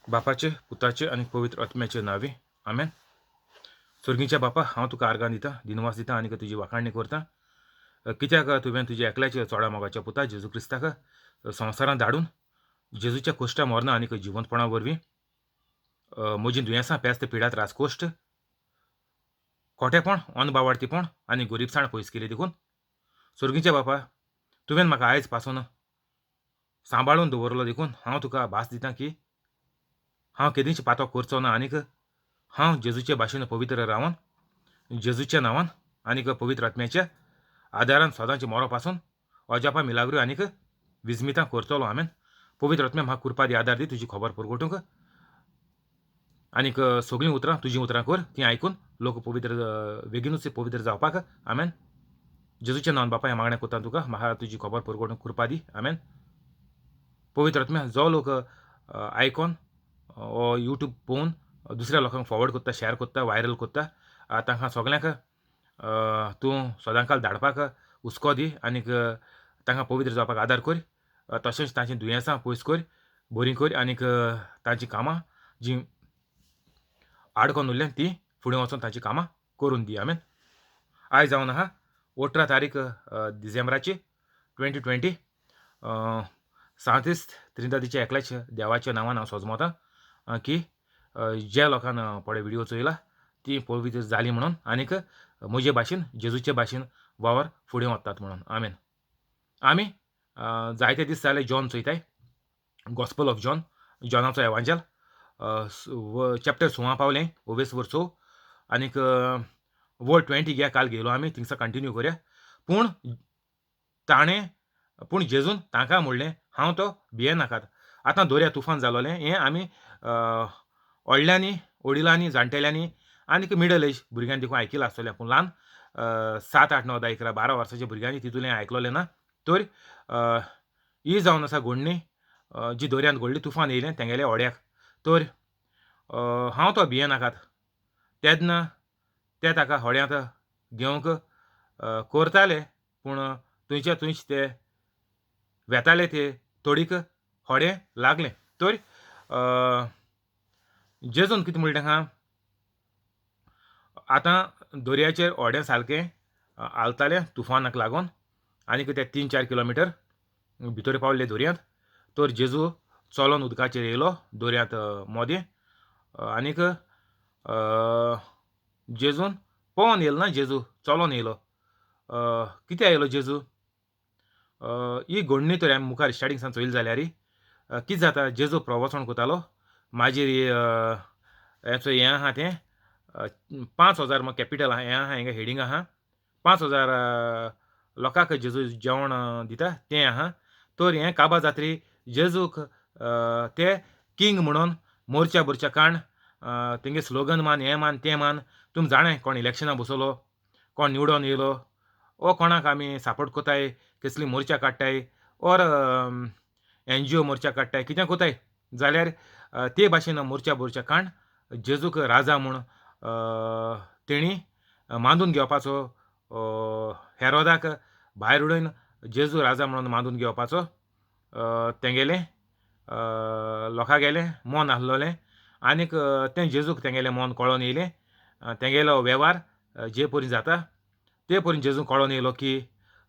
बापाचे, पुताचे आनी पवित्र आत्म्याचे नांवे, आमेन. सर्गीच्या बापा, हांव तुका आर्गां दिता, दिनवास दिता आनी तुजी वाखाणणी करता, कित्याक तुवें तुज्या एकल्याच्या चोडा मोगाच्या पुता जेजू क्रिस्ताक संवसारांत धाडून जेजूच्या कोश्टा मरना आनी जिवंतपणा वरवीं म्हजीं दुयेंसां, पेस्त, पिडा, त्रास, कोश्ट, खोटेपण, अनबावाडतीपण आनी गोरीबसाण पयस केली. देखून सर्गीच्या बापा, तुवें म्हाका आयज पासून सांबाळून दवरलो, देखून हांव तुका भास दिता की हांव केदींच पातो करचो ना आनीक हांव जेजूचे भाशेन पवित्र रावन जेजूच्या नांवान आनीक पवित्र आत्म्याच्या आदारान सदांच मोरो पासून अजापा, मिलाग्रो आनीक विजमितां करतलो. आमेन. पवित्र आत्म्या, म्हाका कुरपा दी, आदार दी तुजी खबर परगटूंक आनीक सगळीं उतरां तुजीं उतरां कर, तीं आयकून लोक पवित्र, बेगीनूच पवित्र जावपाक. आमेन. जेजूच्या नांवान बापा, हें मागणें करता तुका, म्हाका तुजी खबर परगटूंक कुरपा दी. आमेन. पवित्र आत्म्या, जो लोक आयकोन ओ यूट्यूब पळोवन दुसऱ्या लोकांक फॉरवर्ड करता, शेअर करता, व्हायरल करता, तांकां सगल्यांक तूं सदांकाल धाडपाक हुस्को दी आनीक तांकां पवित्र जावपाक आदार कर. तशेंच तांचीं दुयेंसां पयस कर, बरीं कर आनीक तांचीं कामां जीं आडकोन उरल्या तीं फुडें वचोन तांचीं कामां करून दी. आमेन. आयज जावन आहा 18 तारीख डिसेंबराची 2020. सांतिस्त त्रिंदादीच्या एकल्याच देवाच्या नांवान हांव सोजमोतां की ज्या लोकान पळय व्हिडिओ चोयला ती पवित्र जाली म्हणून आनीक म्हजे भाशेन, जेजूचे भाशेन वावर फुडें वतात म्हणून. आमेन. आमी जायते दीस जाले जॉन चोयताय, गॉस्पल ऑफ जॉन, जॉनाचो एवांजेल, चॅप्टर 16 पावलें, ओवेस वर 6 आनीक वर्ड 20 घ्या काल गेलो आमी, थिंगसा कंटिन्यू करया. पूण ताणें, पूण जेजून तांकां म्हणलें, हांव तो, भियेनाकात. आतां दर्या तुफान जालोलें हें आमी व्हडल्यांनी, वडिलांनी, जाणटेल्यांनी आनीक मिडल एज भुरग्यांनी देखून आयकिलां आसतलें, पूण ल्हान 7, 8, 9, 10, 11, 12 वर्साच्या भुरग्यांनी तितूलें आयकलोलें ना. तर ही जावन आसा घडणी जी दर्यांत घडली, तुफान येयलें तेंगेल्या होड्याक. तर हांव तो, भियेनाकात. तेन्ना ते ताका होड्यांत घेवंक करताले, पूण थंयच्या थंयच ते वेताले ते तडीक होडें लागलें. तर जेजून कितें म्हणलें तांकां, आतां दर्याचेर होडें सारकें हालतालें तुफानाक लागून आनीक ते 3-4 किलोमिटर भितर पावले दर्यांत. तर जेजू चलोन उदकाचेर येयलो दर्यांत मोदें आनीक जेजून पोवन येयलो ना, जेजू चलोन येयलो. कित्याक येयलो जेजू? ही घडणी तर आमी मुखार स्टार्टींग सान चोयली जाल्यार कितें जाता, जेजू प्रवचन करतालो, मागीर हेचो हें आहा तें 5000 मग कॅपिटल आहा, हें आहा, हिंगा हेडींग आहा, 5000 लोकांक जेजू जेवण दिता तें आहा. तर हें काबा जात्री जेजूक ते किंग म्हणून मोर्चा बोर्चा काण तेंगे स्लोगन मान, हें मान, तें मान. तुमी जाणाय कोण इलेक्शनाक बसवलो, कोण निवडोन येयलो, ओ कोणाक आमी सपोर्ट कोताय, कसली मोर्चा काडटाय ओर एनजीओ मोर्चा काडटाय, कितें कोताय जाल्यार ते भाशेन मोर्चा बोर्चा काण जेजूक राजा म्हूण तेणी मांदून घेवपाचो, हेरोदाक भायर उडोवन जेजू राजा म्हणून मांदून घेवपाचो तेंगेलें लोकांगेलें मन आसलोलें. आनीक तें जेजूक तेंगेलें मन कळोन येयलें, तेंगेलो वेव्हार जे परी जाता ते परी जेजूक कळोन येयलो की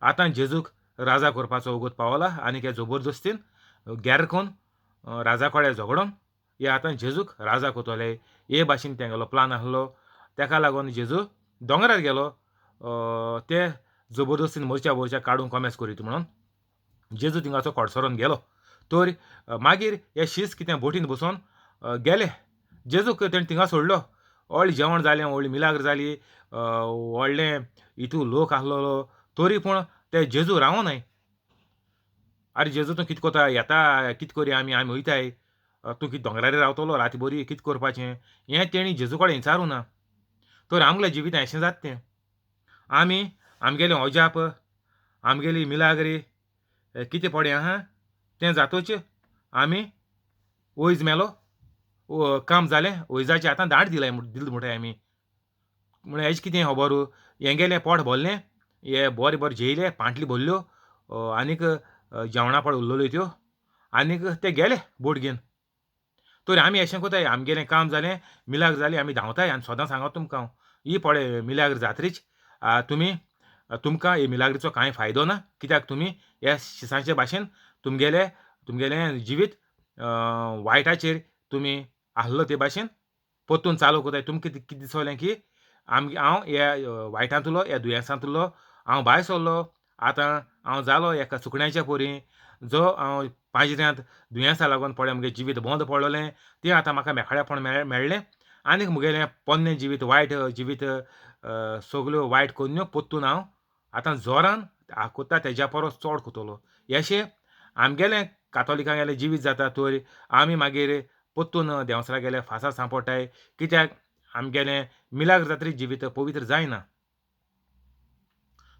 आतां जेजूक राजा करपाचो वगत पावला आनीक हे जबरदस्तीन गॅरकोन राजा कडेन झगडोन हे आतां जेजूक राजा करतले हे भाशेन तेंगेलो प्लान आसलो. तेका लागून जेजू दोंगरार गेलो ते जबरदस्तीन मोर्चा बोर्चा काडून कोमेस करीत म्हणून जेजू थिंगाचो कडसरोन गेलो. तर मागीर हे शीस कितें बोटीन बसोन गेले, जेजूक तेणें थिंगा सोडलो. व्हडलें जेवण जालें, व्हडली मिलाग्र जाली, व्हडलें हितू लोक आसलेलो, तरी पूण ते जेजू रावनाय. आरे जेजू तूं कितें कोता, येता कितें करया आमी, आमी वयताय, तूं कितें दोंगरार रावतलो राती बरी, कितें करपाचें हें तेणी जेजू कडेन विचारूं ना. तर आमगेल्या जिवितांत अशें जाता तें, आमी आमगेलें अजाप, आमगेली मिलाग्री कितें पडे आहा तें जातूच आमी वयज मेलो, काम जालें, वयजाचें आतां दाट दिलाय दिल म्हणटाय आमी. म्हळ्यार हेजें कितें खबर, हेंगेलें पोट भरलें, हे बरें बरें जेयले, पांटली भरल्यो आनीक जेवणा पड उरलेल्यो त्यो आनीक ते गेले बोट घेवन. तर आमी अशें कोताय, आमगेलें काम जालें, मिलाग्र जाली, आमी धांवताय. आनी सदां सांगता तुमकां हांव, ही पळय मिलाग्र जात्रीच तुमी तुमकां ही मिलाग्रीचो कांय फायदो ना, कित्याक तुमी ह्या शिसांचे भाशेन तुमगेले तुमगेलें जिवीत वायटाचेर तुमी आहलो ते भाशेन परतून चालू कोताय. तुमकां कितें दिसोलें की आमगे हांव ह्या वायटांतलो ह्या दुयेंसांतलो हांव भायर सरलो, आतां हांव जालो एका सुकण्याच्या परी, जो हांव पांजऱ्यांत दुयेंसा लागून पळय म्हगे जिवीत बंद पडलोलें तें आतां म्हाका मेकळेपण मेळ्ळें आनीक म्हगेलें पोन्नें जिवीत वायट जिवीत सगल्यो वायट कोन्न्यो परतून हांव आतां जोरान कोत्ता तेज्या परस चड कोतलो. अशें आमगेलें कातोलिकांगेलें जिवीत जाता. तर आमी मागीर परतून देंवचारा गेले फांसा सांपडटाय, कित्याक आमगेलें मिलाग्र जात्री जिवीत पवित्र जायना.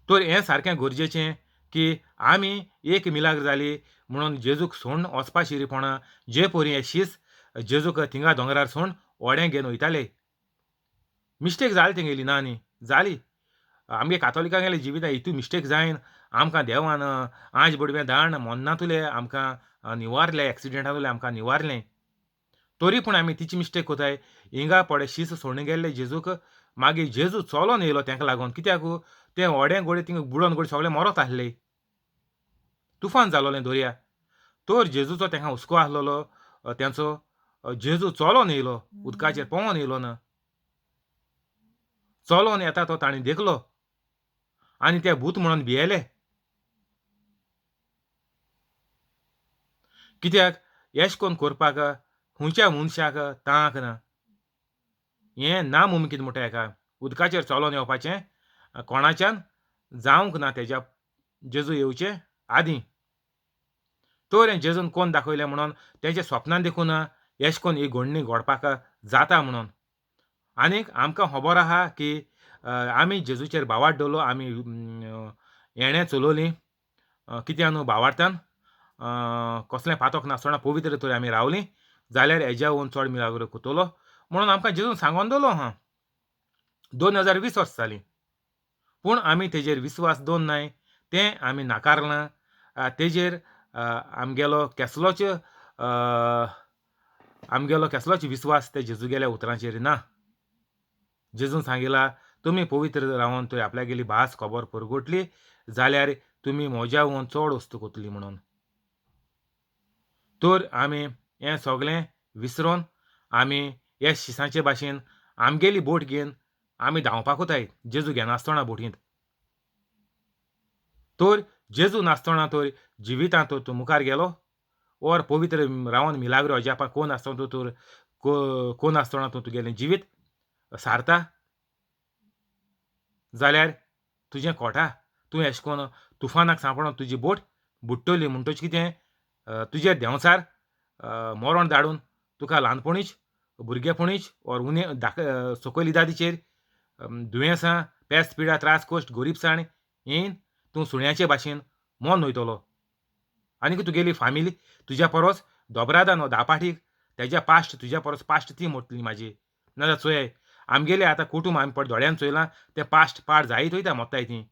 तर हें सारकें गरजेचें की आमी एक मिलाग्र जाली म्हणून जेजूक सोडून वचपा शिरीपणां, जे परी हे शीस जेजूक थिंगा दोंगरार सोडून व्हडें घेवन वयताले. मिस्टेक जाली तेंगेली ना न्ही, जाली. आमगे कातोलिकांगेले जिविता हितू मिस्टेक जायन, आमकां देवान आंज बडवे दाण मोन्नातुले आमकां निवारले, एक्सिडेंटांतुले आमकां निवारलें, तरी पूण आमी तिची मिस्टेक कोताय. हिंगा पळय शीस सोडून गेल्ले जेजूक, मागीर जेजू चलोन येयलो तेंका लागून, कित्याक तें व्हडें गोडे थिंगा बुडोन गोडे सगळें मरत आहले, तुफान जालोलें दर्या. तर जेजूचो तेंका हुस्को आहलोलो तेंचो, जेजू चलोन येयलो उदकाचेर, पोंवोन येयलो ना, चलोन येता तो ताणें देखलो आनी ते भूत म्हणून भियेले. कित्याक एश कोन करपाक खंयच्या मनशाक तांक ना, हें ना मुमकीन म्हणटा हेका, उदकाचेर चलोन येवपाचें कोणाच्यान जावंक ना तेज्या जेजू येवचे आदीं. तर हें जेजून कोण दाखयलें म्हणून तेंच्या स्वप्नान देखून एश कोन ही घडणी घडपाक जाता म्हणून. आनीक आमकां खबर आहा की आमी जेजूचेर भावार्थ दवरलो, आमी हेणें चलोवली कित्याक न्हू भावार्थान कसलें पातक नासतना पवित्र तर आमी रावलीं जाल्यार हेज्या वयर चड मिलाग्रो कोतलो म्हणून आमकां जेजून सांगोन दवरलो आहा. 2020 वर्सां जालीं पूण आमी तेजेर विस्वास दवरनाय, तें आमी नाकारलां, तेजेर आमगेलो केसलोच आमगेलो केसलोच विस्वास ते जेजूगेल्या उतरांचेर ना. जेजून सांगिला तुमी पवित्र रावन थंय आपल्यागेली भास खबर परगटली जाल्यार तुमी म्हज्या वयर चड वस्तू कोतली म्हणून. तर आमी हें सगळें विसरोन आमी ह्या शिसांचे भाशेन आमगेली बोट घेवन आमी धांवपाक वताय जेजू घेनासतना बोटींत. तर जेजू नासतना तर जिवितांत तूं मुखार गेलो ओर पवित्र रावन मिलाग्रो अजापां कोण आसतना तूं तर कोण आसतना तूं तुगेलें जिवीत सारता जाल्यार तुजें कोटा, तूं एशें कोन्न तुफानाक सांपडोन तुजी बोट बुडटली. म्हणटच कितें तुजेर देंवचार मरण धाडून तुका ल्हानपणीच भुरगेपणीच ओर उणे धाक सकयल इदादीचेर दुयेंसां पेस्त पिडा त्रास कश्ट गोरीबसाण येवन तूं सुण्याचे भाशेन मन वयतलो. आनीक तुगेली फामिली तुज्या परस दोबरादान दापाटीक तेज्या पाश्ट तुज्या परस पाश्ट ती मोडटली म्हाजी. नाजाल्यार चोयाय आमगेले आतां कुटूंब आमी पळय दोळ्यान चोयलां तें पाश्ट पाड जायत वयता मोत्ताय ती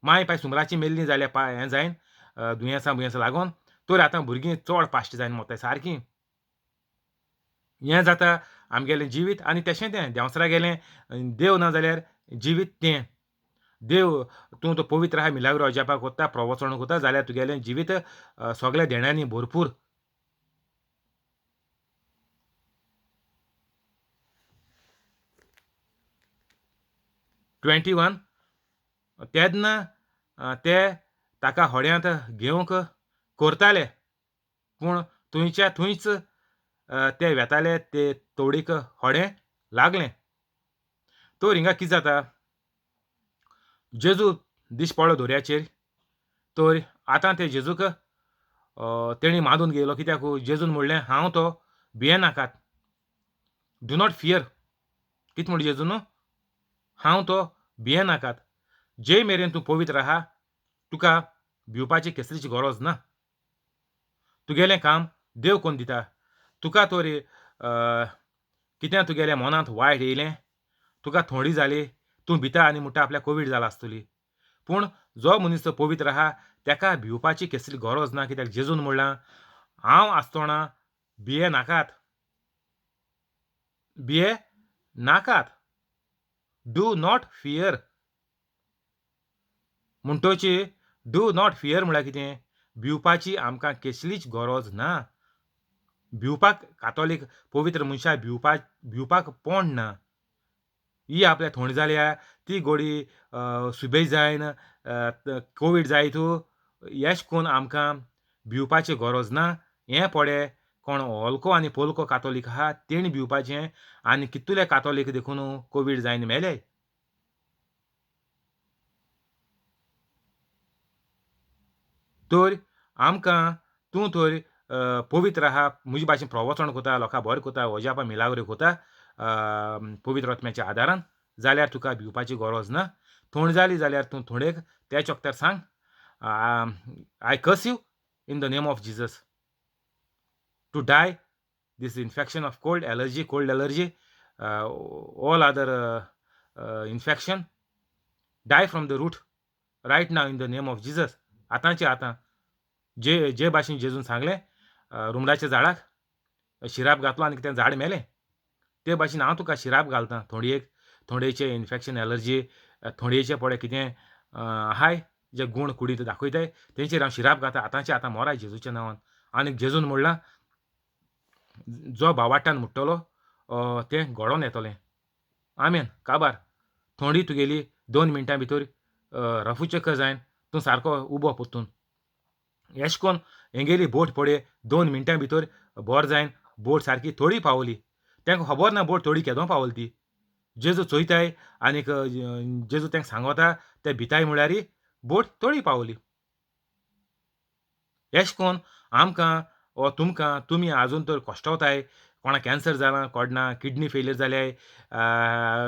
माय पाय सुमराची मेल्ली जाल्यार पा हें जायन दुयेंसां बुयेंसां लागून, तर आतां भुरगीं चड पाश्ट जायन मोत्ताय सारकीं. हें जाता आमगेलें जिवीत आनी तशें तें देंवचारा गेलें देव ना जाल्यार जिवीत तें देव तूं तो पवित्र आहा मिलाग्रो अजापाक वता प्रवचन करता जाल्यार तुगेलें जिवीत सगळ्या देण्यांनी भरपूर. 21 तेन्ना ते ताका होड्यांत घेवंक करताले पूण थंयच्या थंयच ते वेताले ते तोडीक होडें लागलें. तर हिंगा कितें जाता, जेजू दीस पडलो दर्याचेर, तर आतां ते जेजूक तेणी मांदून घेयलो, कित्याक जेजून म्हणलें हांव तो भियेनाकात, do not fear. कितें म्हणलें जेजून, हांव तो भियेनाकात, जे मेरेन तूं पवित्र आहा तुका भिवपाची केसरीची गरज ना, तुगेलें काम देव कोन्न दिता. तुका तर कितें तुगेल्या मनांत वायट येयलें, तुका थोडी जाली, तूं भिता आनी म्हणटा आपल्याक कोवीड जाला आसतली, पूण जो मनीस पवित्र आहा तेका भिवपाची केसरी गरज ना, कित्याक जेजून म्हणलां हांव आसतना भिये नाकात. भिये नाकात, do not fear. म्हणटोची do not fear म्हळ्यार कितें? भिवपाची आमकां केसलीच गरज ना. भिवपाक कातोलीक पवित्र मनशां भिवपाक पोण ना. ही आपल्या थंड जाल्या ती गोडी सुबेज जायन कोवीड जायत येश कोन्न आमकां भिवपाची गरज ना. हें पडे कोण हलको आनी पोलको कातोलीक आहा तेणी भिवपाचें आनी कितले कातोलीक देखून कोवीड जायन मेले. तर आमकां तूं तर पवित्र आहा, म्हजे भाशेन प्रवचन कोता, लोकां बरें कोता, अजापां मिलाग्री कोता पवित्र आत्म्याच्या आदारान, जाल्यार तुका भिवपाची गरज ना. थंड जाली जाल्यार तूं थोडेक त्या चोक्तार सांग, I curse you in the name of Jesus to die this infection of cold allergy, cold allergy, all other infection, die from the root right now in the name of Jesus. आतांचे आतां जे जे भाशेन जेजून सांगलें रुमडाच्या झाडाक शिराप घातलो आनी तें झाड मेलें, ते भाशेन हांव तुका शिराप घालतां थोंडयेक, थोंडेचें इन्फेक्शन एलर्जी, थोंडयेचें पळय कितें आहाय जे गूण कुडींत दाखयताय तेंचेर हांव शिराप घालता आतांचे आतां मोराय जेजूच्या नांवान. आनी जेजून म्हणलां जो भावाट्टान मुट्टलो तें घडोवन येतलें. आमेन. काबार थोंडी तुगेली 2 मिनटां भितर रफू चक्कर जायन तूं सारको उबो परतून. एश कोन हेंगेली बोट पळय 2 मिनटां भितर बोर जायन बोट सारकी थोडी पावली. तांकां खबर ना बोट थोडी केदो पावली ती. जेजू चोयताय आनीक जेजू तांकां सांगता ते भिताय म्हळ्यार बोट थोडी पावली. एश कोन आमकां ओ तुमकां तुमी आजून तर कश्टवताय, कोणा कॅन्सर जालां, कोणा किडनी फेलियर जाल्याय,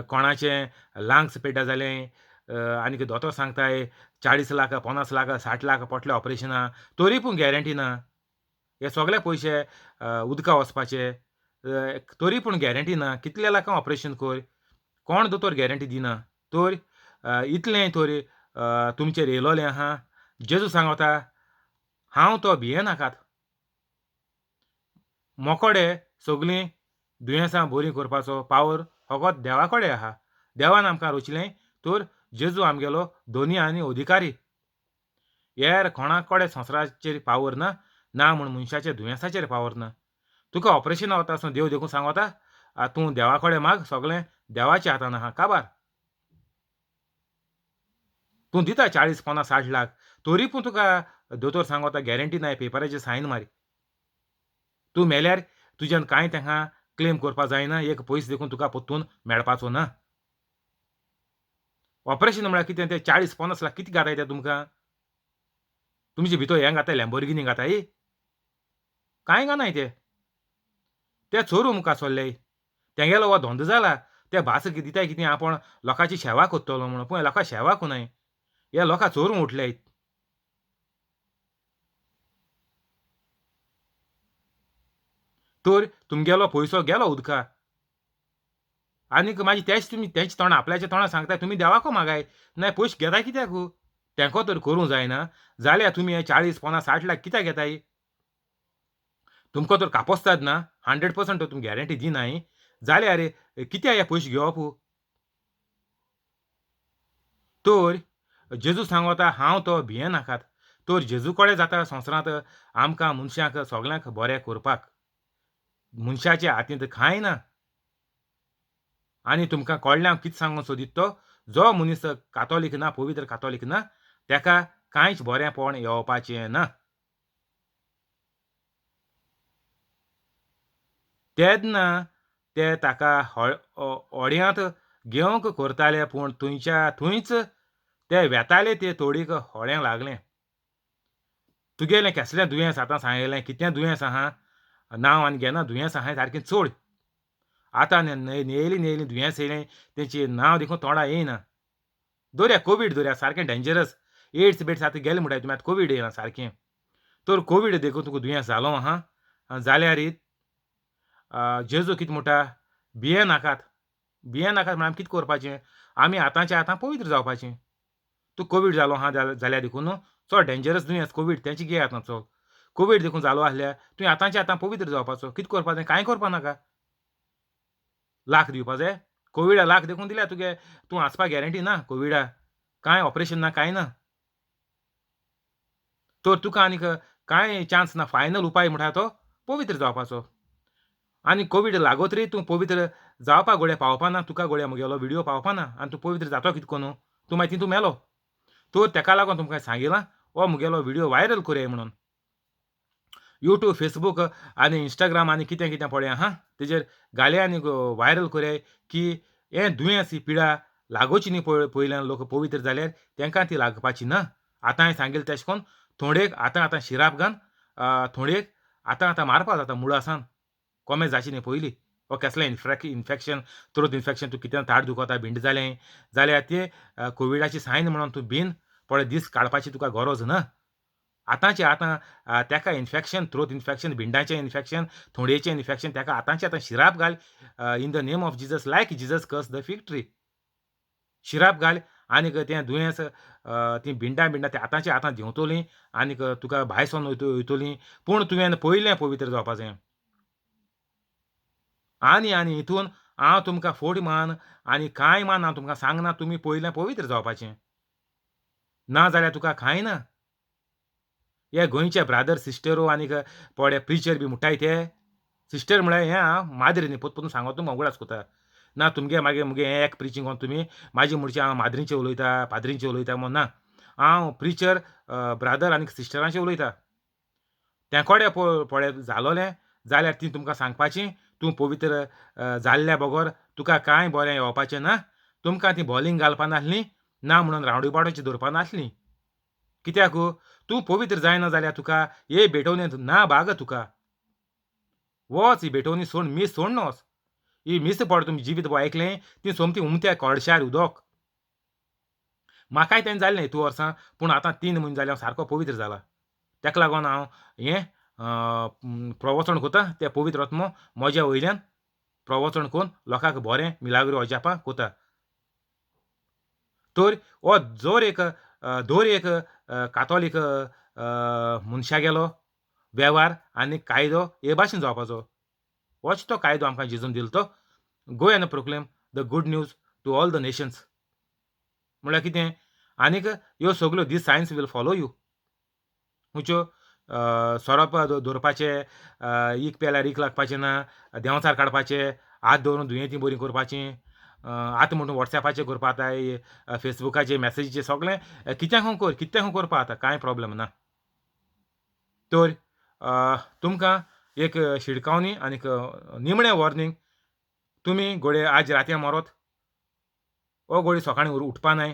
कोणाचें लंग्स पेड्ड्यार जालें, आनीक दोतोर सांगताय 40 लाख 50 लाख 60 लाख पडले ऑपरेशनां, तरी पूण गॅरंटी ना. हे सगळे पयशे उदका वचपाचे, तरी पूण गॅरंटी ना. कितले लाखां ऑपरेशन कर, कोण दोतोर गॅरंटी दिना. तर इतलें तर तुमचेर येयलोलें आहा. जेजू सांगता हांव तो भियेनाकात, मोकोडे सगळीं दुयेंसां बरीं करपाचो पावर फकत देवा कडेन आहा. देवान आमकां रचलें तर जेजू आमगेलो धनी आनी अधिकारी. हेर कोणा कडेन संवसाराचेर पावर ना, ना म्हूण मनशाचेर दुयेंसाचेर पावर ना. तुका ऑपरेशन वता आसूं देव देखून सांगता तूं देवा कडेन माग, सगळें देवाच्या हातान आहा. काबार तूं दिता 40 50 60 लाख, तरी पूण तुका दोतोर सांगता गॅरंटी ना, पेपराचेर सायन मारी. तूं मेल्यार तुज्यान कांय तांकां क्लेम करपाक जायना, एक पयस देखून तुका परतून मेळपाचो ना. ऑपरेशन म्हळ्यार कितें तें 40 50 लाख कितें घाताय ते तुमकां? तुमचे भितर हें घाताय, लॅम्बोर्गिनी घाताय, कांय घानाय ते. ते चोरू मुखार सरले, तेंगेलो हो धंदो जाला. ते भास दिताय कितें आपूण लोकांची सेवा करतलो म्हणून, पूण लोकां सेवा कोनाय, हे लोकां चोरूंक उठले. तर तुमगेलो पयसो गेलो उदका. आनीक मागीर तेच तुमी तेंच तोंड आपल्याच्या तोंडार सांगता तुमी देवाको मागाय ना पयशे घेताय कित्याक? तेंको तर करूंक जायना जाल्यार तुमी हे 40 50 60 लाख कित्याक घेताय? तुमकां तर कापोस्ताद ना, 100% तुमकां गॅरंटी दिनाय जाल्यार कित्याक हे पयशे घेवप? तर जेजू सांगता हांव तो भियेनाकात. तर जेजू कडेन जाता संवसारांत आमकां मनशांक सगल्यांक बरें करपाक, मनशाच्या हातींत कांय ना. आनी तुमकां कळ्ळें हांव कितें सांगूंक सोदीत तो, जो मनीस कातोलीक ना, पवित्र कातोलीक ना, तेका कांयच बरेंपण येवपाचें ना. तेन्ना ते ताका होड्यांत घेवंक करताले, पूण थंयच्या थंयच ते वेताले ते तोडीक होळें लागलें. तुगेलें केसलें दुयेंस आतां सांगलें, कितें दुयेंस आहा नांव आनी घेना, दुयेंस आहा सारकें चड. आतां नेयली नेयली दुयेंस येयलें, तेंचें नांव देखून तोंडा येयना. दर्या कोवीड दर्या सारकें डेंजरस, एड्स बेड्स आतां गेले म्हणटाय तुमी, आतां कोवीड येयला सारकें. तर कोवीड देखून तुका दुयेंस जालो आहा जाल्यार जेजू कितें म्हणटा, भियेनाकात. भियेनाकात म्हळ्यार आमी कितें करपाचें? आमी आतांचे आतां पवित्र जावपाचें. तूं कोवीड जालो आहा जाल्यार देखून चड डेंजरस दुयेंस कोवीड तेंचे घे आतां चल. कोवीड देखून जालो आसल्यार तुवें आतांचे आतां पवित्र जावपाचो. कितें करपाचें? कांय करपा नाका. लाख दिवपा जाय कोविडा लाख देखून दिल्या तुगे तूं आसपा गॅरंटी ना कोविडा कांय ऑपरेशन ना कांय ना तर तुका आनीक कांय चान्स ना फायनल उपाय म्हणटा तो पवित्र जावपाचो आनी कोवीड लागत रे तूं पवित्र जावपा गोळे पावपा ना तुका गोळे म्हगेलो व्हिडियो पावपा ना आनी तूं पवित्र जातो कितें करून तूं मागीर तूं मेलो तर तेका लागून तुमकां सांगिलां हो म्हगेलो व्हिडियो व्हायरल करया म्हणून यूट्यूब फेसबूक आनी इंस्टाग्राम आनी कितें कितें पळय आहा तेजेर घाले आनी व्हायरल करया की हें दुयेंस ही पिडा लागोची न्ही पयल्यान लोक पवित्र जाल्यार तांकां ती लागपाची ना. आतां हांवें सांगिल्लें तेशें करून थोडेक आतां आतां शिराप घान थोडेक आतां आतां मारपा जाता मुळासान कोमे जावची न्ही पयलीं वा केसलें इन्फेक्शन थ्रोट इन्फेक्शन तूं कितें ताट दुखता भिंड जालें जाल्यार तें कोविडाची सायन म्हणून तूं बीन पळय दीस काडपाची तुका गरज ना. आतांचे आतां ताका इन्फेक्शन थ्रोट इन्फेक्शन भिंडाचें इन्फेक्शन थोंडेचें इन्फेक्शन ताका आतांचे आतां शिराप घाल in the name of Jesus like Jesus curse the fig tree शिराप घाल आनीक तें दुयेंस तीं भिंडां बिंडां तें आतांचे आतां देंवतलीं आनीक तुका भायर सरून वयतलीं पूण तुवें पयलें पवित्र जावपा जाय. आनी आनी हितून हांव तुमकां फोट मान आनी कांय मान हांव तुमकां सांगना तुमी पयलें पवित्र जावपाचें ना जाल्यार तुका कांय ना. हे गोंयचे ब्रादर सिस्टरो आनीक पळे प्रिचर बी म्हणटाय ते सिस्टर म्हळ्यार हें हांव माद्री न्ही पोत पोतून सांगो तुमकां उगडास कोता ना तुमगे मागीर मुगे हें एक प्रिचींग कोन्न तुमी म्हाजी म्हणचे हांव माद्रींचें उलयता पाद्रींचें उलयता म्हूण ना हांव प्रिचर ब्रादर आनी सिस्टरांचें उलयता. तें कोडे पळय जालोलें जाल्यार ती तुमकां सांगपाची तूं पवित्र जाल्ल्या बगर तुका कांय बरें येवपाचें ना. तुमकां ती बॉलिंग घालपा नासली ना म्हणून रावंडी बाटोची दवरपा नासली कित्याक तूं पवित्र जायना जाल्यार तुका हे भेटवणेंत ना भाग तुका वच ही भेटवणी सोड मीस सोड वच ही मीस पड तुमी जिवीत आयकलें ती सोमती उमत्या कोळशार उदक. म्हाकाय तें जालें तूं वर्सां पूण आतां 3 म्हयने जाले हांव सारको पवित्र जाला तेका लागून हांव हें प्रवचन कोता तें पवित्र आत्मो म्हज्या वयल्यान प्रवचन करून लोकांक बरें मिलाग्रो अजापां कोता. तर हो जोर एक दर एक कातोलीक मनशा गेलो वेव्हार आनी कायदो हे भाशेन जावपाचो होच तो कायदो आमकां जेजून दिलो तो go and proclaim the good news to all the nations म्हणल्यार कितें आनीक ह्यो सगल्यो these signs will follow you खंयच्यो सोरोप दवरपाचे ईक पेल्यार ईक लागपाचें ना देंवचार काडपाचे हात दवरून दुयेंती बरी करपाची आतां म्हणून वॉट्सॅपाचेर करपा जाता फेसबुकाचेर मॅसेजीचेर सगळें कित्याक कर कित्याक करपा जाता कांय प्रोब्लम ना. तर तुमकां एक शिडकावणी आनीक निमणें वॉर्निंग तुमी घोडये आज रातयां मरोत ओ घोडये सकाळीं उठपा नाय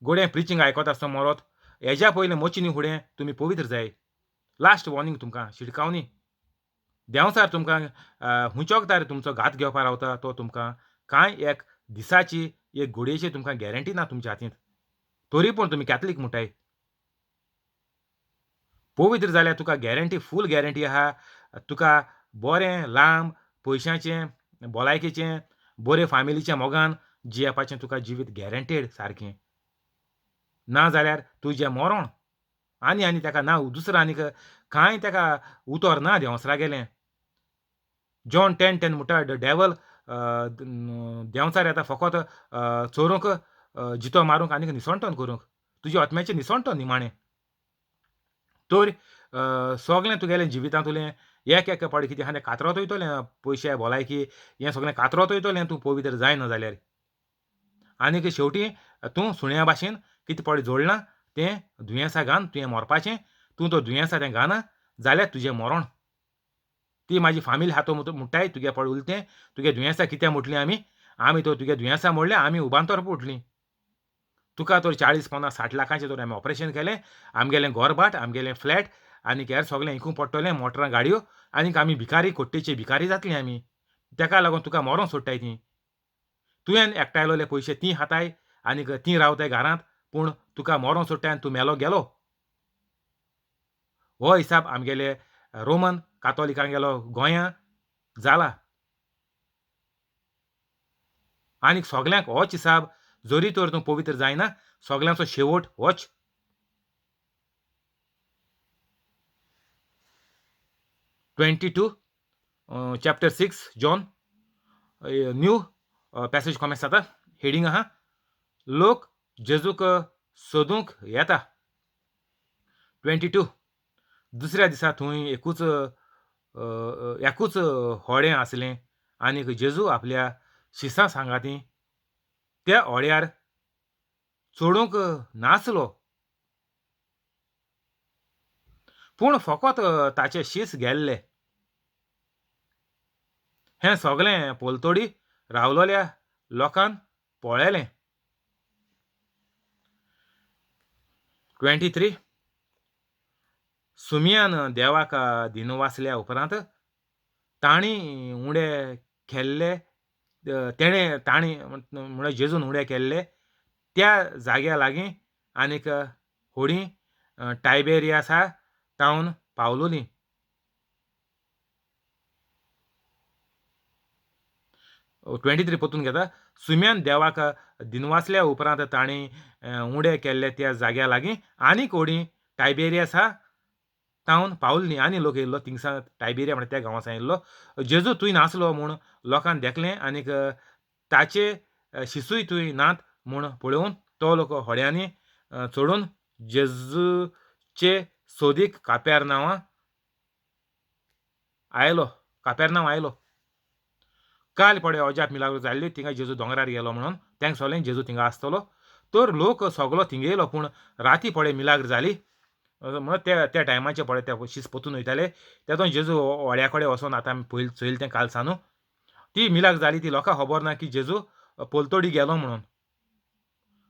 घोडये प्रिचींग आयकत आसतना मरोत हेज्या पयलीं मोची न्ही फुडें तुमी पवित्र जाय. लास्ट वॉर्निंग तुमकां शिडकावणी देंवचार तुमकां हुंचोकदार तुमचो घात घेवपा रावता तो तुमकां कांय एक दिसाची एक घोडयेची तुमकां गॅरंटी ना तुमच्या हातींत तरी पूण तुमी कॅथलीक म्हणटाय पवित्र जाल्यार तुका गॅरंटी फूल गॅरंटी आहा तुका बरें लांब पयशांचें भलायकेचें बरें फामिलीचें मोगान जियेवपाचें तुका जिवीत गॅरंटेड सारकें ना जाल्यार तुजें मरण आनी आनी ताका ना दुसरो आनीक कांय ताका उतर ना देंवसरा गेलें. जॉन 10:10 म्हणटा the devil देंवचार येता फकत चोरूंक जितो मारूंक आनीक निसणटन करूंक तुज्या आत्म्याचें निसणटन निमाणें. तर सगळें तुगेलें जिवितांतलें एक एक पावटी कितें आहा तें कातरोत वयतलें पयशे भलायकी हें सगळें कातरोत वयतलें तूं पवित्र जायना जाल्यार आनीक शेवटी तूं सुण्या भाशेन कितें पावटी जोडलां तें दुयेंसा घान तुवें मरपाचें तूं तो दुयेंसा तें घाना जाल्यार तुजें मरण ती म्हाजी फामील आहा तो म्हणटाय तुगे पावट उरलें तुगे दुयेंसा कितें म्हटलीं आमी आमी तर तुगे दुयेंसा मोडलें आमी उबांतर उठलीं तुका तर 40, 50, 60 लाखांचें तर आमी ऑपरेशन केलें आमगेलें घरभाट आमगेलें फ्लॅट आनीक हेर सगळें इकूंक पडटलें मोटरां गाडयो आनीक आमी भिकारी कोट्टेचे भिकारी जातलीं आमी तेका लागून तुका मरोंक सोडटाय ती तुवें एकठांयलोले पयशे तीं खाताय आनीक तीं रावताय घरांत पूण तुका मरोंक सोडटाय आनी तूं मेलो गेलो. हो हिसाब आमगेले रोमन कातोलिकांगेलो गोंयां जाला आनीक सगल्यांक होच हिसाब जरी तर तूं पवित्र जायना सगल्यांचो शेवट होच. 22 chapter 6 John new passage commence जाता. हेडींग आहा, लोक जेजूक सोदूंक येता. 22 दुसऱ्या दिसा थंय एकूच होडें आसलें आनीक जेजू आपल्या शिसां सांगाती त्या होड्यार चडूंक नासलो, पूण फकत ताचे शीस गेल्ले. हें सगळें पलतडी रावलोल्या लोकान पळयलें. 23 सुमयान देवाक दिनवासल्या उपरांत तांणी उडे केल्ले, तेणें तांणी म्हणल्यार जेजून उडे केल्ले त्या जाग्या लागीं आनीक होडी टायबेरियासा तावन पावलोली. 23 परतून घेता. सुम्यान देवाक दिनवासल्या उपरांत तांणी उडे केल्ले त्या जाग्या लागीं आनीक होडी टायबेरियासा तावन पावल्ली. आनी लोक येयल्लो थिंगसान, टायबेरिया म्हणल्यार त्या गांवासान येयल्लो. जेजू थंय नासलो म्हूण लोकान देखलें आनीक ताचे शिसूय थंय नात म्हूण पळोवन तो लोक होड्यांनी चडून जेजूचे सोदीक कापेर्नांवा आयलो. कापेर्नांव आयलो. काल पळय अजाप मिलाग्रो जाल्ली, थिंगा जेजू दोंगरार गेलो म्हणून तांकां सगळें जेजू थिंगा आसतलो. तर लोक सगलो थिंगा येयलो, पूण राती पळय मिलाग्र जाली म्हणून त्या त्या टायमाचे पळय त्या शीस पोतून वयताले. तेतून जेजू होड्या कडेन वचोन आतां आमी पयलीं चोयलें तें काल सानू ती मिलाग्र जाली. ती लोकांक खबर ना की जेजू पलतडी गेलो म्हणून.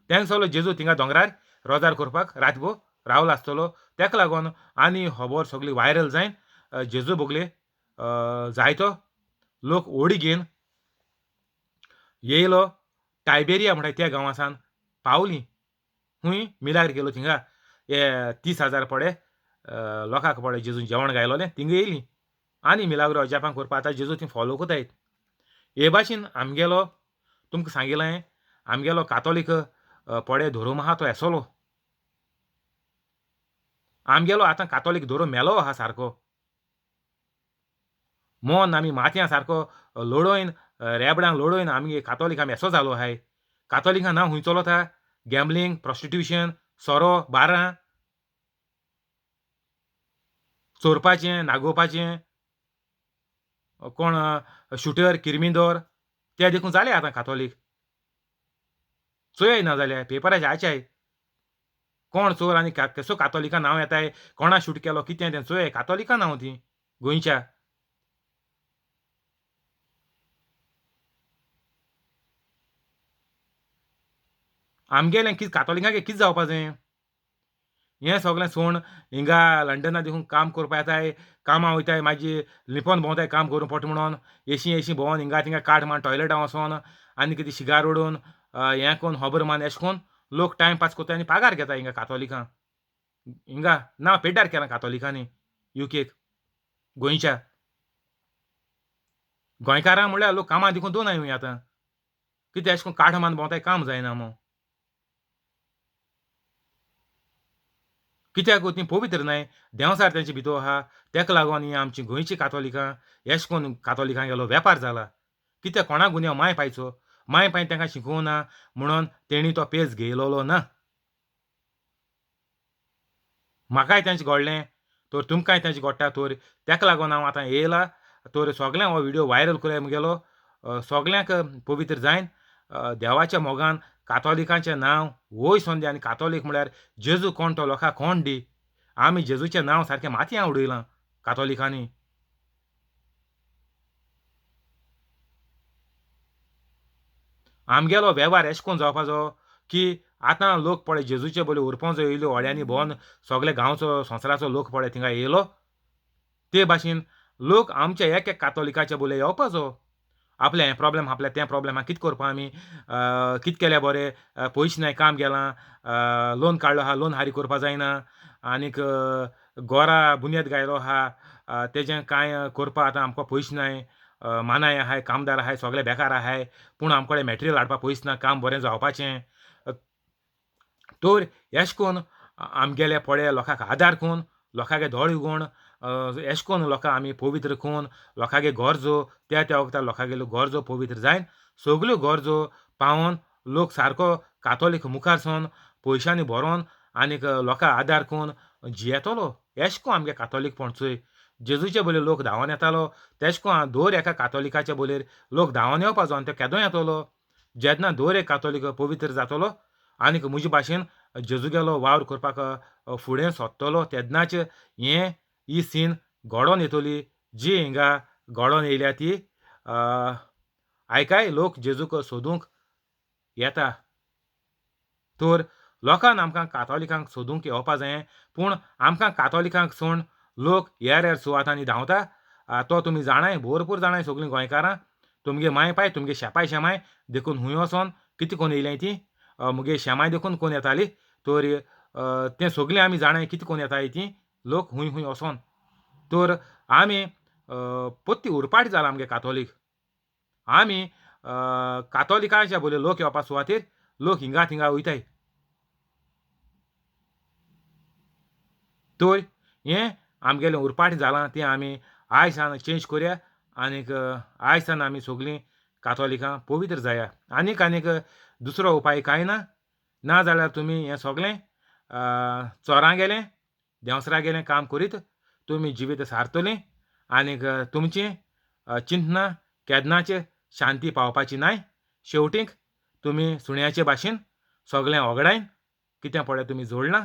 तांकां सगलो जेजू थिंगा दोंगरार रोजार करपाक रातभर रावलो आसतलो. ताका लागून आनी खबर सगळी व्हायरल जायन जेजू बगले जायतो लोक ओडी घेवन येयलो. टायबेरिया म्हणटा त्या गांवासान पावली. खूंय मिलाग्र केलो थिंगा हे 30,000 पडे लोकांक पडे जेजून जेवण गायलोलें थिंगा येयली आनी मिलाग्रो अजापां करपा आतां जेजू थंय फॉलो कोताय. हे भाशेन आमगेलो तुमकां सांगिल्लें आमगेलो कातोलीक पडे धोरूम आहा तो येसलो. आमगेलो आतां कातोलीक धोरूम मेलो आहा सारको. मन आमी मातयां सारको लोडोयन रेबडांक लोडोयन आमगे कातोलीक आमी येसो जालो आहाय. कातोलिकां ना खूंय चलता गॅम्बलिंग, प्रोस्टिट्यूशन, सोरो, बारां, चोरपाचें, नागोवपाचें, कोण शुटर, किरमिदोर ते देखून जाले आतां कातोलीक. चोय ना जाल्यार पेपराचे आयच्याय कोण चोर आनी कसो कातोलिकां नांव येताय, कोणा शूट केलो कितें तें चोय, कातोलिकां नांव ती गोंयच्या. आमगेलें कितें कातोलिकांक कितें जावपाचें? हें सगळें सोण हिंगा लंडना देखून काम करपा येताय, कामां वयताय, मागीर लिपोन भोंवताय काम करूं पोट म्हणून, एशी एशी भोंवन हिंगा थिंगा काट मान टॉयलेटां वचोन आनी कितें शिगार उडोवन हें कोन्न खबर मान एशें कोन्न लोक टायम पास कोत्ताय आनी पागार घेता हिंगा कातोलिकां. हिंगा ना पेड्ड्यार केलां कातोलिकांनी युकेक गोंयच्या. गोंयकारां म्हणल्यार लोक कामां देखून दोन आतां कितें एशें कोन्न काठ मान भोंवताय काम जायना मो. कित्याक ती पवित्र न्हय, देंवसार तेंचे भितर आहा. तेका लागून ही आमची गोंयची कातोलिकां एशें कोन्न कातोलिकां गेलो वेपार जाला. कित्याक कोणा गुन्यांव माय पायचो, माय पाय तांकां शिकोवंक ना म्हणून तेणी तो पेज घेयलोलो ना. म्हाकाय तेंचें घडलें तर तुमकांय तेंचें घडटा. तर तेका लागून हांव आतां येयला. तर सगळ्यांक हो व्हिडियो व्हायरल करया म्हगेलो, सगळ्यांक पवित्र जायन देवाच्या मोगान कातोलिकांचें नांव वयर सोंदी. आनी कातोलीक म्हळ्यार जेजू कोण तो लोकांक कोण दी. आमी जेजूचें नांव सारकें मातयां उडयलां कातोलिकांनी. आमगेलो वेव्हार एशें कोन्न जावपाचो की आतां लोक पळय जेजूचे बोले उरपोंजो येयल्यो होड्यांनी भोंवन सगळे गांवचो संवसाराचो लोक पळय थिंगा येयलो. ते भाशेन लोक आमच्या एक एक कातोलिकाचे बोले येवपाचो. आपलें हें प्रॉब्लम आपलें तें प्रॉब्लम आहा, कितें करपा आमी, कितें केल्यार बरें, पयशे नाय, काम गेलां, लोन काडलो आहा, लोन हारी करपा जायना, आनीक गोरा बुन्याद घायलो आहा तेजें कांय करपा आतां आमकां पयशे नाय, मानाय आहाय, कामदार आहाय, सगळे बेकार आहाय, पूण आमचे कडेन मॅटेरियल हाडपा पयशे ना, काम बरें जावपाचें. तर एशें कोन्न आमगेले पळय लोकांक आदार करून लोकांगे दोळे उगोवन एशें कोन्न लोकां आमी पवित्र कोन्न लोकांगे गरजो त्या त्या वखदार लोकांगेल्यो गरजो पवित्र जायन सगल्यो गरजो पावोन लोक सारको कातोलीक मुखार सोन पयशांनी भरोन आनीक लोकां आदार कोन्न जियेतलो. एशें कोन्न आमगे कातोलीकपण चोय जेजूचे बोलेर लोक धांवोन येतालो तेशें कोन्न दर एका कातोलिकाच्या बोलेर लोक धांवोन येवपा जाय आनी तो केदो येतलो जेन्ना दर एक कातोलीक पवित्र जातलो आनीक म्हजे भाशेन जेजूगेलो वावर करपाक फुडें सोदतलो तेन्नाच हें ही सीन घडोन येतली जी हिंगा घडोन येयल्या ती. आयकाय लोक जेजूक सोदूंक येता तर लोकान आमकां कातोलिकांक सोदूंक येवपा जायें पूण आमकां कातोलिकांक सोड लोक हेर हेर सुवातांनी धांवता. तो तुमी जाणाय भरपूर जाणाय सगलीं गोंयकारां तुमगे माय पाय तुमगे शेपाय शेमाय देखून हुंय वचोन कितें कोन्न येयल्याय ती मुगे शेमाय देखून कोन्न येताली तर तें सगलें आमी जाणाय कितें कोन्न येताय ती लोक हुंय हुंय वचोन. तर आमी पोत्ती उरपाट जाला आमगे कातोलीक. आमी कातोलिकाच्या बोले लोक येवपा सुवातेर लोक हिंगा थिंगा वयताय. तर हें आमगेलें उरपाट जालां तें आमी आयज सान चेंज करया आनीक आयज सान आमी सगलीं कातोलिकां पवित्र जाया. आनीक आनीक दुसरो उपाय कांय ना. ना जाल्यार तुमी हें सगलें चोरां गेलें देंवसरा गेलें काम करीत तुमी जिवीत सारतलीं आनीक तुमचें चिंतना केन्नाच शांती पावपाची नाय. शेवटीक तुमी सुण्याचे भाशेन सगळें ओगडायन कितें पळय तुमी जोडलां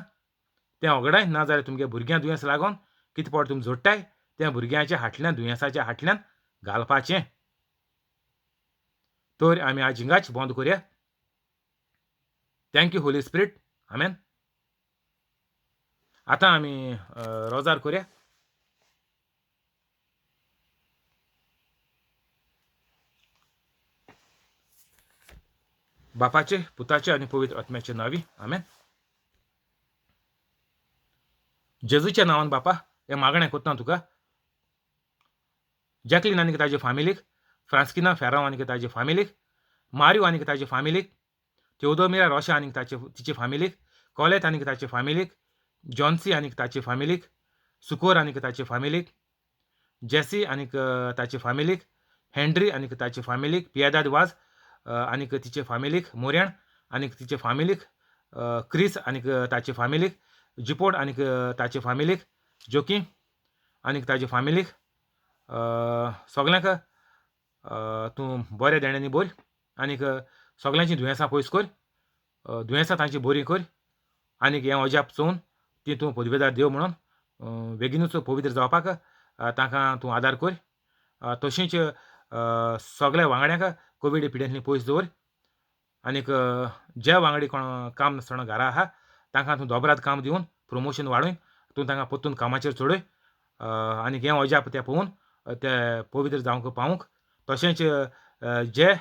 तें ओगडाय ना जाल्यार तुमगे भुरग्यांक दुयेंस लागोन कितें पळय तुमी जोडटाय तें भुरग्यांच्या हाटल्यान दुयेंसाच्या हाटल्यान घालपाचें. तर आमी आज हिंगाच बंद करया. Thank you Holy Spirit. आमेन. आतां आमी रोजार करया. बापाचे पुताचे आनी पवित्र आत्म्याचे नांवी आमेन. जेजूच्या नांवान बापा हें मागणें करता तुका. जॅकलीन आनी ताजे फामिलीक, फ्रांस्किना फेरांव आनी ताजे फामिलीक, मारियो आनी ताजे फामिलीक, तेवदोमिरा रोशा आनी ताचे तिचे फामिलीक, कॉलेत आनी ताचे फामिलीक, जॉन्सी आनी ताचे फामिलीक, सुकोर आनी ताचे फामिलीक, जेसी आनी ताचे फामिलीक, हेनरी आनी ताचे फामिलीक, पियादाद वाज आनी तिचे फामिलीक, मोऱ्याण आनी तिचे फामिलीक, क्रिस आनी ताचे फामिलीक, जिपोड आनी ताचे फामिलीक, जोकी आनी ताचे फामिलीक, सगल्यांक तूं बऱ्या देण्यांनी भर आनीक सगल्यांची दुयेंसां पयस कर, दुयेंसां तांची बरीं कर आनीक हें अजाप चोवन ती तूं पदवेदार देव म्हणून बेगिनूच पवित्र जावपाक तांकां तूं आदार कर. तशेंच सगल्या वांगड्यांक कोवीड पिड्यांतली पयस दवर आनीक जे वांगडी कोण काम नासतना घरा आहा तांकां तूं दोबराद काम दिवन प्रमोशन वाडय, तूं तांकां परतून कामाचेर चडय आनीक हें अजाप तें पळोवन ते पवित्र जावंक पावूंक. तशेंच जे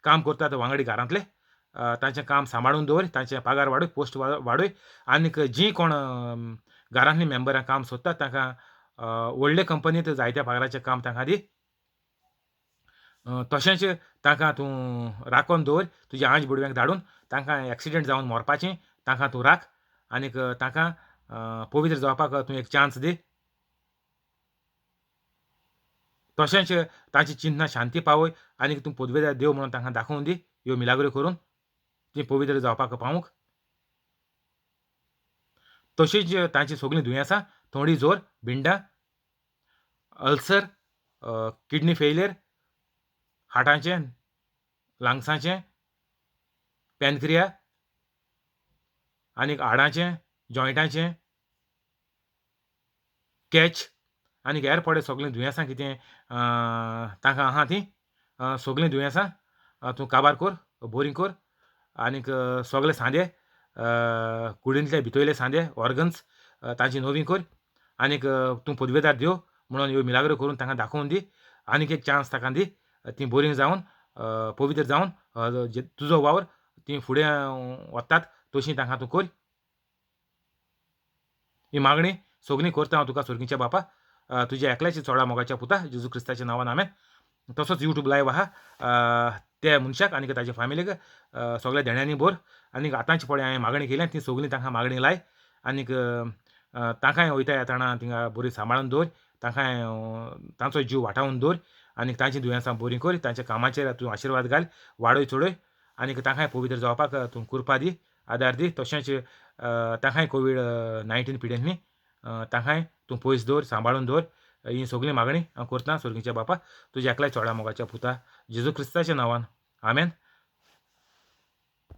काम करतात वांगडी घरांतले तांचें काम सांबाळून दवर, तांचे पगार वाडय, पोस्ट वाडय आनीक जीं कोण घरांतलीं मेंबरां काम सोदतात तांकां व्हडले कंपनींत जायत्या पगाराचें काम तांकां दी. तशेंच तांकां तूं राखोन दवर, तुज्या आंज बुडव्यांक धाडून तांकां एक्सिडंट जावन मरपाचें तांकां तूं राख आनीक तांकां पवित्र जावपाक तूं एक चान्स दी. तशेंच तांची चिंतना शांती पावय आनीक तूं पदवेदार देव म्हणून तांकां दाखोवन दी ह्यो मिलाग्रो करून ती पवित्र जावपाक पावूंक. तशीच तांची सगळीं दुयेंसां थोडी जोर, भिंडां, अल्सर, किडनी फेलियर, हार्टाचें, लंग्साचें, पॅनक्रिया आनीक हाडांचें, जॉयंटाचें, कॅच आनीक हेर पडे सगळीं दुयेंसां कितें तांकां आहा तीं सगळीं दुयेंसां तूं काबार कर, बरीं कर आनीक सगळे सांदे कुडींतले भितरले सांदे ऑर्गन्स तांची नवी कर आनीक तूं पदवेदार देव म्हणून ह्यो मिलाग्रो करून तांकां दाखोवन दी आनीक एक चान्स तांकां दी तीं बरीं जावन पवित्र जावन तुजो वावर तीं फुडें वतात तशीं तांकां तूं कर. ही मागणी सगळीं करता हांव तुका सर्गीच्या बापा, तुज्या एकल्याच्या चोडा मोगाच्या पुता जेजू क्रिस्ताच्या नांवान आमेन. तसोच युट्यूब लायव आहा त्या मनशाक आनी ताच्या फामिलीक सगळ्या देण्यांनी भर आनीक आतांची पळय हांवें मागणी केल्या ती सगळीं तांकां मागणी लाय आनीक तांकांय वयता येताना थिंगा बरी सांबाळून दवर, तांकांय तांचो जीव वाटावन दवर आनी तांची दुयेंसां बरीं कर. तांच्या कामाचेर तूं आशिर्वाद घाल, वाडय चडय आनी तांकांय पवित्र जावपाक तूं कृपा दी, आदार दी. तशेंच तांकांय कोवीड 19 पिडेंतली तांकांय तूं पयस दवर, सांबाळून दवर. ही सगळीं मागणी हांव करता सर्गीच्या बापा, तुज्या एकल्या चोडा मोगाच्या पुता जेजू क्रिस्ताच्या नांवान, आमेन.